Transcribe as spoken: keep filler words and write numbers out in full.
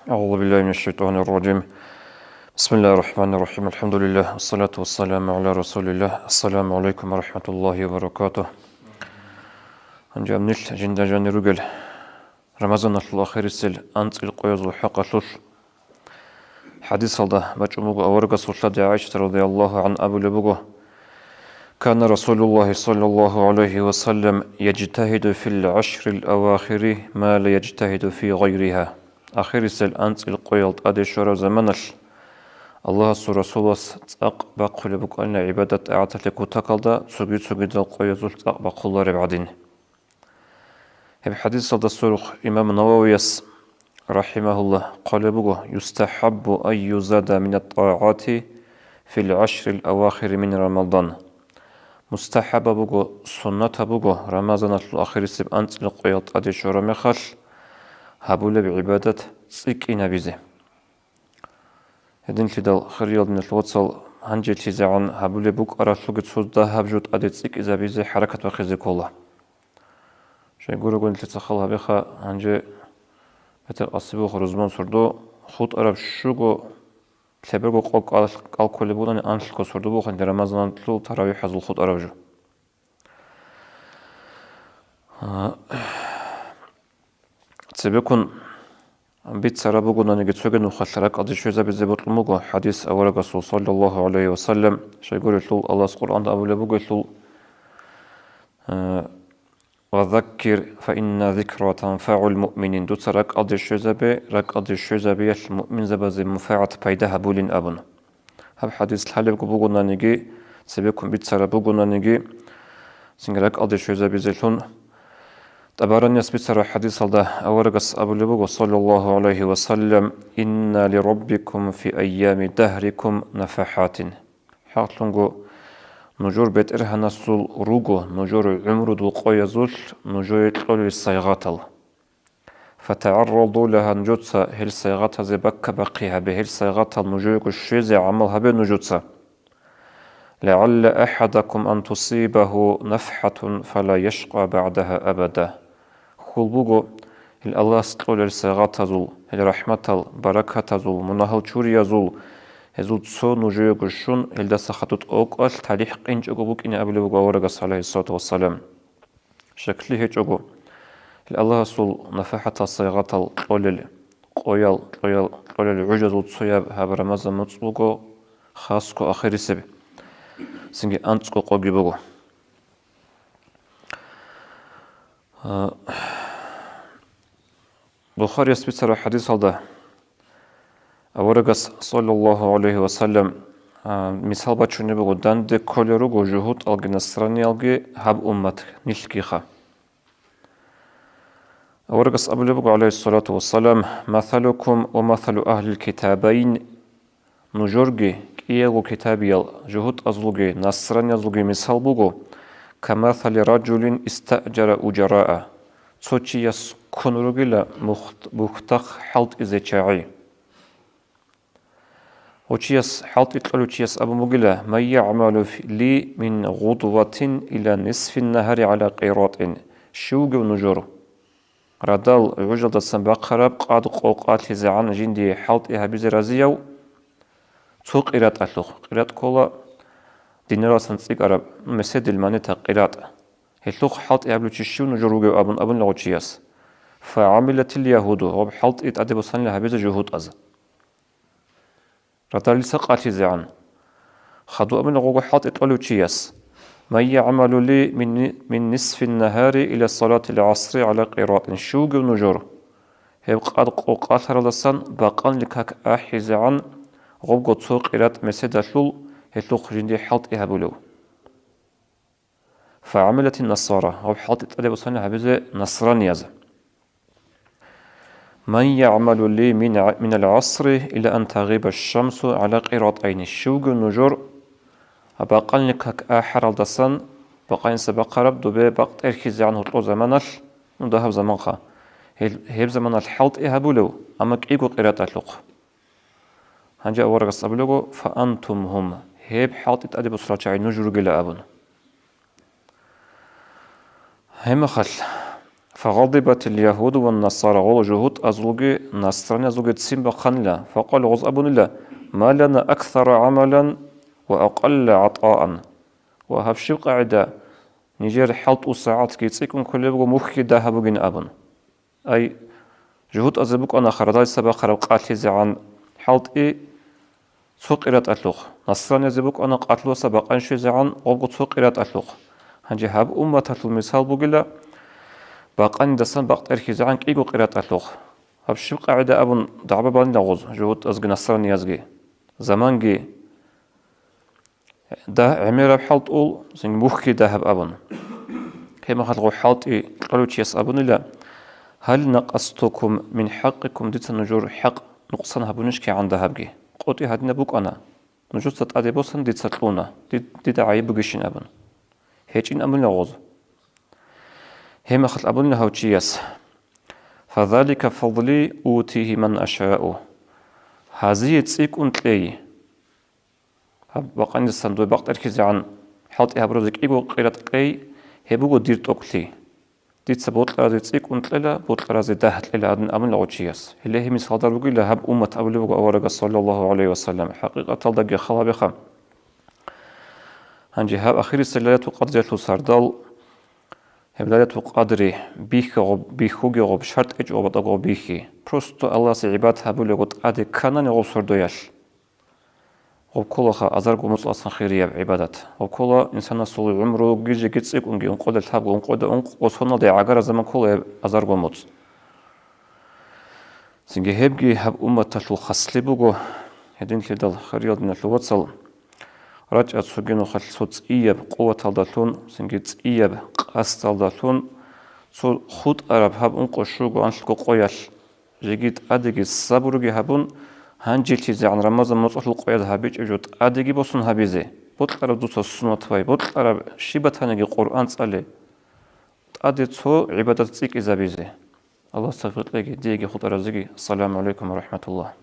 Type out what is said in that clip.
أعوذ بالله من الشيطان الرجيم. بسم الله الرحمن الرحيم. الحمد لله. والصلاة والسلام على رسول الله. السلام عليكم ورحمة الله وبركاته. Гьанже абнилъ жинда жанир ругел Рамазаналъул ахирисел анцӀил къоязул хӀакъалъулъ хӀадисалда бачӀун буго аварагасул лъади ГӀайшата радияллагьу гӀанха абулеб буго: كان رسول الله صلى الله عليه وسلم يجتهد في العشر الأواخر ما لا يجتهد في غيرها. Ахирисел анцӀил къоял тӀаде щвараб заманалъ Аллагьасул Расулас цӀакъ бахъулеб букӀана гӀибадат-тӀагӀаталъе кутакалда цоги-цогидал къоязулъ цӀакъ бахъулареб гӀадин. Гьеб хӀадисалда сверухъ имам Нававияс, рахӀимагьуллагь, хъвалеб буго: يستحب أن يزاد من الطاعات في العشر الأواخر من رمضان. МустахӀабаб буго, суннатаб буго Рамазаналъул ахирисеб анцӀила къоял тӀаде щвараб мехалъ гьабулеб гӀибадат цӀикӀкӀинабизе. Гьединлъидал, хириял диналъул вацал, гьанжелъизегӀан гьабулеб букӀаралъулги цо дагьаб жо тӀаде цӀикӀкӀизабизе хӀаракат бахъизе ккола. Щайгурелъул цахал гьабеха, гьанже бетӀер къасибухъ рузман сордо хутӀараб щуго лъеберго къо кӀал-, кӀал кколеб букӀунани анлъго сордо бухъанти Рамазаналъул таравихӀазул хутӀараб жо. А, цебеккун бицараб бугонаниги цоги нухалъ ракӀалде щвезабизе бокьун буго хӀадис аварагасул, саллаллагьу гӀалайгьи ва саллам, щайгурелъул Аллагьас Къуръанда абулеб бугелъул, а, «وذكر فإن الذكرى تنفع المؤمنين», дуца ракӀалде щвезабе, ракӀалде щвезабиялъ муъминзабазе мунфагӀат пайда гьабулин абун. Гьаб хӀадис лъалебго бугонаниги, цебеккун бицараб бугонаниги, цинги ракӀалде щвезабизелъун. ТӀабаранияс бицараб хӀадисалда аварагас абулеб буго, саллаллагьу гӀалайгьи ва саллам: «إن لربكم في أيام دهركم نفحات». ХӀакълъунго, нужер БетӀергьанасул руго нужер гӀумрудул къоязулъ нужее кьолел сайгъатал. «فتعرضوا لها», нужеца гьел сайгъатазе баккабахъи гьабе, гьел сайгъатал нужеего щвезе гӀамал гьабе нужеца. «لعل أحدكم أن تصيبه نفحة فلا يشقى بعدها أبدا». Хьул буго, гьел Аллагьас кьолел сайгъатазул, гьел рахӀматал, баракатазул, мунагьал чуриязул, гьезул цо нужеего щун, гьелдаса хадуб тӀокӀалъ талихӀ къинчӀого букӀине абулеб буго аварагас, гӀалайгьиссалату вассалам. Щеклъи гьечӀого, гьел Аллагьасул нафахӀатал сайгъатал кьолел, къоял, кьоял, кьолел гӀужазул цояб гьаб Рамазан муцӀ буго, хасго ахирисеб, цинги анцӀго къоги буго. А, Бухарияс бицараб хӀадисалда аварагас, саллаллагьу гӀалайгьи ва саллам, а, мисал бачунеб буго, данде кколел руго жугьутӀалги насраниялги гьаб уммат нилъгиха. Аварагас абулеб буго, гӀалайгьиссалату вассалам: «مثلكم ومثل أهل الكتابين». Нужерги, кӀиявго китабиял, жугьутӀазулги насраниязулги мисал буго: «كمثل رجل استأجر أجراء». Цо чияс ккун ругила мухт-, мухтахъ хӀалтӀизе чагӀи. Гьев чияс, хӀалтӀи кьолев чияс абун бугила: «من يعمل لي من غدوة إلى نصف النهار على قيراط». Щивгев нужер радал гӀужалдасан бахъараб къад къо къалъизегӀан жиндие хӀалтӀи гьабизе разияв цо къиратӀалъухъ, къиратӀ ккола динаралдасан цӀикӀкӀараб, ну, меседил монета къиратӀ. Гьелъухъ хӀалтӀи гьабулев чи щив нужер вугев абун абунила гьев чияс. «فعملت اليهود», гьеб хӀалтӀи тӀаде босанила гьабизе жугьутӀаз. Радалиса къалъизегӀан. Хадуб абуна гъого хӀалтӀи кьолев чияс: «من يعمل لي من، من نصف النهار إلى صلاة العصر على قيراط». Щивгев нужер гьеб къад къо къалъаралдасан бакъанлъи как ахӀизегӀан гъобго цо къиратӀ меседалъул гьелъухъ жиндие хӀалтӀи гьабулев. «فعملت النصارى», гьеб хӀалтӀи тӀаде босани гьабизе насранияз. «من يعمل لي من ع، من العصر إلى أن تغيب الشمس على قيراطين». Щивгев нужер бакъанлъи как ахӀаралдасан, бакъаниса бахъараб дубе бакъ тӀерхьизегӀан гьоркьо заманалъ, ну, дагьаб заманха, гьел, гьеб заманалъ хӀалтӀи гьабулев, амма кӀиго къиратӀалъухъ. Гьанже аварагас абулего: «فأنتم هم», гьеб хӀалтӀи тӀаде босарал чагӀи нуж ругила абун. Гьебмехалъ, فغضبت اليهود والنصارى, гъола жугьутӀазулги насраниязулги ццин бахъанила, فقالوا, гъоз абунила: ما لنا أكثر عملا وأقل عطاء. Ва гьаб щиб къагӀида, нижер хӀалтӀул сагӀатги цӀикӀкӀун кколеб буго, мухьги дагьаб бугин абун. Ай, жугьутӀазе букӀана хъарадалиса бахъараб къалъизегӀан хӀалтӀи цо къиратӀалъухъ, насраниязде букӀана къалъуласа бакъанщуйзегӀан гъобго цо къиратӀалъухъ. Гьанже гьаб умматалъул мисал бугила, бакъанидасан бакъ тӀерхьизегӀан кӀиго къиратӀалъухъ. Гьаб щиб къагӀида абун дагӀба банила гъоз жугьутӀазги насраниязги. Заманги дагь-, гӀемераб хӀалтӀул, цинги мухьги дагьаб абун. Гьеб мехалъ гъо хӀалтӀи кьолев чияс абунила: هل نقصتكم من حقكم, дица нужер хӀакъ нукъсан гьабунищ кигӀан дагьабги? КъотӀи гьадинаб букӀана, нужеца тӀаде босан дица кьуна, дид-, дида гӀайиб бугищин абун. ГьечӀин абунила гъоз. Гьеб мехалъ абунила гьав чияс: فذلك فضلي أؤتيه من أشاء. Гьазие цӀикӀкӀун кьей. Гьаб бакъанидасан дой бакъ тӀерхьизегӀан хӀалтӀи гьабуразе кӀиго къиратӀ кьей, гьеб буго дир тӀокӀлъи. Дица бокьаразе цӀикӀкӀун кьела, бокьаразе дагь кьела гьадин абунила гъо чияс. Гьеле гьеб мисалда ругила гьаб уммат абулеб буго аварагас, саллаллагьу гӀалайгьи ва саллам. ХӀакъикъаталдаги хал гьабеха. Гьанже гьаб ахирисел Лайлатул Къадриялъул сардал, гьеб Лайлатул Къадри бихьа гъоб, бихьуге гъоб, шартӀ гьечӀо гъоб батӀаго гъоб бихьи. Просто Аллагьасе гӀибадат гьабулего тӀаде кканани гъоб сордоялъ. Гъоб кколаха азарго моцӀаласан хирияб гӀибадат. Гъоб ккола инсанасул гӀумруги жеги цӀикӀкӀунги, ункъоялда лъабго, ункъоялда ункъ, ва соналде гӀагаразаман ккола гьеб азарго моцӀ. Цинги гьебги гьаб умматалъул хаслъи буго, гьединлъидал, хириял диналъул вацал, рачӀа цоги нухалъ цо цӀияб къуваталдалъун, цинги цӀияб къасдалдалъун, цо хутӀараб гьаб ункъо щуго анлъго къоялъ, жеги тӀадеги сабуруги гьабун, гьанжелъизегӀан Рамазан моцӀалъул къояз гьабичӀеб жо тӀадеги босун гьабизе, бокьараб дуца суннат вай, бокьараб щиб батаниги Къуръан цӀале, тӀаде цо гӀибадат цӀикӀкӀизабизе. Аллагьас тавфикъ кьеги, диеги хутӀаразеги. Ассаламу гӀалайкум ва рахӀматуллагь.